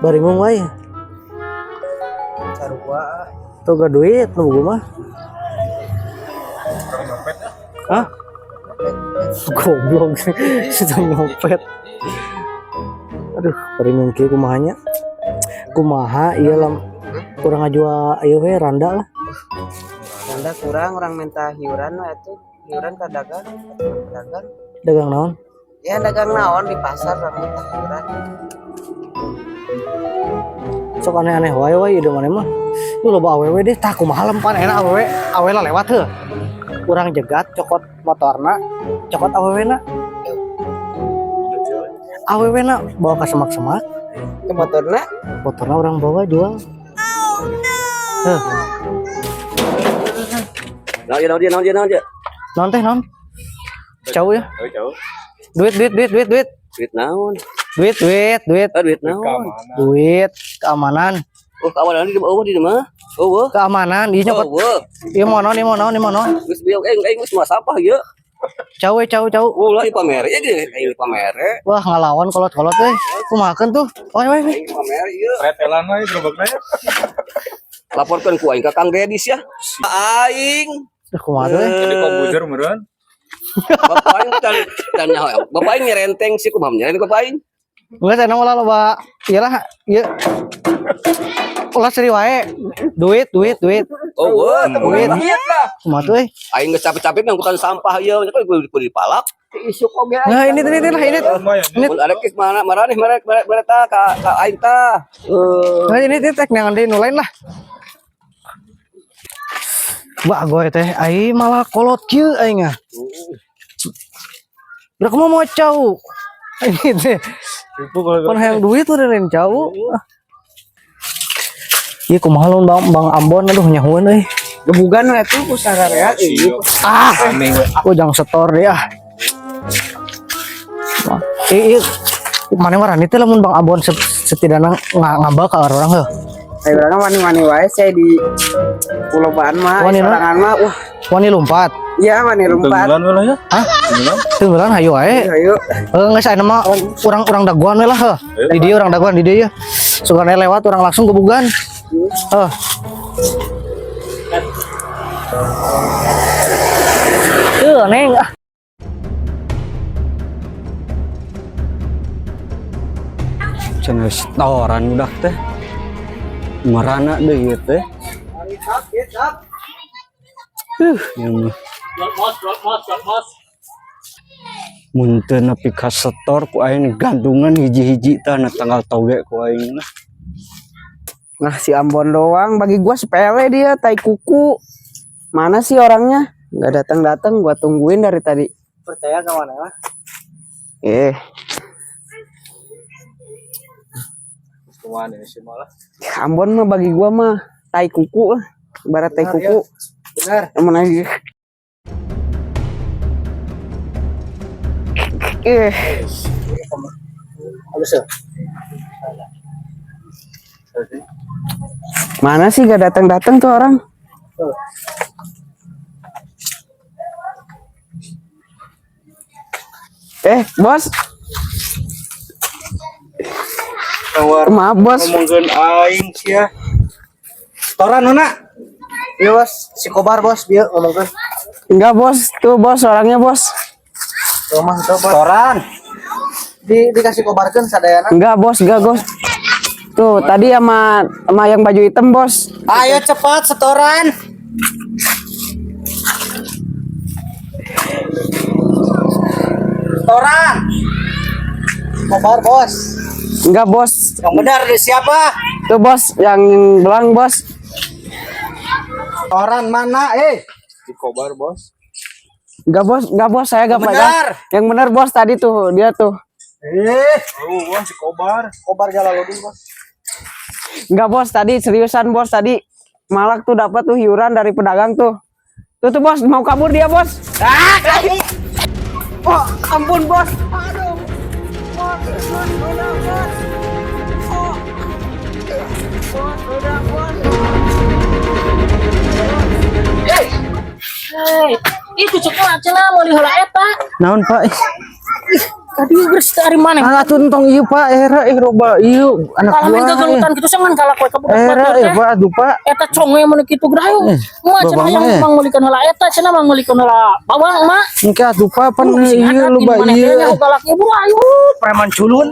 Baringung wae. Sarua. Tuh gak duit nu boga mah. Orang dompet ah. Hah? Goblok sedang nyopet. Aduh, baringung kieu kumaha nya? Kumaha ieu lam kurang ngajual ieu we randa lah. Randa kurang orang minta hiuran we atuh. Hiuran ka dagang, dagang. Dagang naon? Ya dagang naon di pasar orang minta hiuran. Sok aneh-aneh wae wae ieu maneh mah. Lu loba awewe deh, tah kumaha lempan enak awewe, awewe lah lewat heuh. Urang jegat cokot motorna, cokot awewena. Awewena bawa ke semak-semak, Ke motorna motorna orang bawa jual. Heuh, Naon dia, naon dia, naon dia, naon dia. naon teh naon? Jauh ya. Oh, jauh. Duit duit duit duit duit. Duit naon? Duit duit duit Ah, duit naon? Keamanan. duit keamanan Oh, kawanan di eueuh di mah. Eueuh. keamanan ieu nyokot Eueuh. ieu mau naon ieu mau naon ieu mau naon Geus bieu aing aing geus mah sampah ieu. cau we cau cau Oh, lah dipamere ge, aing dipamere. wah ngalawan kolot-kolot euy kumahakeun tuh oi oi oi. Aing dipamere ieu. Retelan we gerobakna ya. Laporkeun ku aing ka Kang Dedis ya. Aing. Duh, kumaha tuh euy Jadi komputer meureun. Bapak aing dan nyaho. Bapak aing nyerenteng sih kumaha nyerenteng bapak aing. Geus aya ulah loba ieu lah ieu ulah seri wae duit duit duit Oh, Duit. duit lah. kumaha tuh euy Aing geus capek-capek ngangkutan sampah ieu, kan kudu dipalak. isuk oge. Nah ini ini lah ini Lumayan. ini Mun ada kis mana maraneh merek merek merek ta ka aing ta. Eh, nah ini tek neangan deui nu lain lah. Wah, gue teh ai malah kolot kieu aing ah. Udah kamu mau cau. Ini teh Ribu kalau pan hayang duit udah lain cau. Iya kumaha lu Bang, Bang Ambon aduh nyahueun euy. Gebugan we atuh ku sararea ieu. Ah, aneh we. aku jangan setor deh ah. Wah, Iya, mana warani teh lamun Bang Ambon setidaknya ngambal ka orang heuh. Ayo urang wani-wani wae saya di Pulobaan mah, Wani, sorangan mah wah, Wani lompat. iya wani lompat. Tenggelan we lah ya. Hah? Tenggelam. Tunggulan hayu wae. Ayo. Heuh geus aya mah urang-urang daguan we lah heuh. Di dieu urang daguan di dieu ya. Sugana lewat urang langsung gebugan. Heuh. Tuh, neng ah. Cenah setoran udah teh. Marana deui ieu teh. Ieu mah. Mun teu nepi ka setor ku aing gantungan hiji-hiji tah na tanggal toge ku aing lah. Nah si Ambon doang bagi gua sepele dia tai kuku. Mana sih orangnya? Nggak datang-datang gua tungguin dari tadi. Percaya ka mana lah? Eh, Kumaha ini sih malah. Ambon mah bagi gua mah tai kuku lah. Ibarat tai Benar, kuku. Benar. Emang aja. Eh, Halus ya. mana sih gak datang-datang tuh orang? Eh, bos. Tawar Maaf, bos. ngomongkeun aing sia. Setoran nona. Iya bos, si Kobar bos, bieu ngomongkeun. Enggak, bos. Tuh, bos, orangnya, bos. Tuh mah tuh bos. Setoran. Dikasih kobarkeun sadayana. Enggak, bos, enggak, bos. Tuh, tadi sama sama yang baju hitam, bos. Ayo cepat setoran. Setoran. Kobar bos. Enggak, bos. Yang benar dari siapa? Tuh, bos, yang belang, bos. Setoran mana? Eh, Di kobar, Bos. Enggak, bos. Enggak, bos. Saya enggak Yang pegang. benar. Yang benar, bos, tadi tuh dia tuh. Eh, Oh, wah si kobar. Kobar Jalaluddin bos. Enggak, bos, tadi seriusan, bos, tadi Malak tuh dapat tuh hiuran dari pedagang tuh. Tuh tuh, bos, mau kabur dia, bos. Ah, oh, ampun, bos. Aduh. Bos, bos, udah, bos. Oh. Bos, udah, bos. Hei, itu coklat cenah mau diheula eta. Naon Pak? Ka dieu geus teu ari maneh. Ah, atuh entong ieu, Pak, era eh loba ieu anak Kalau main buah. gagalutan kitu sangan kalak we ka budak Era batur eh teh. Pak, aduh, Pak. Eta conge mun kitu geura ayo. Mak cenah babang yang mah, eh. mang meulikeun heula eta cenah mang meulikeun heula bawang mak. Engke atuh, Pak, pan ieu loba ieu. Galak ieu buru ayo. Preman culun.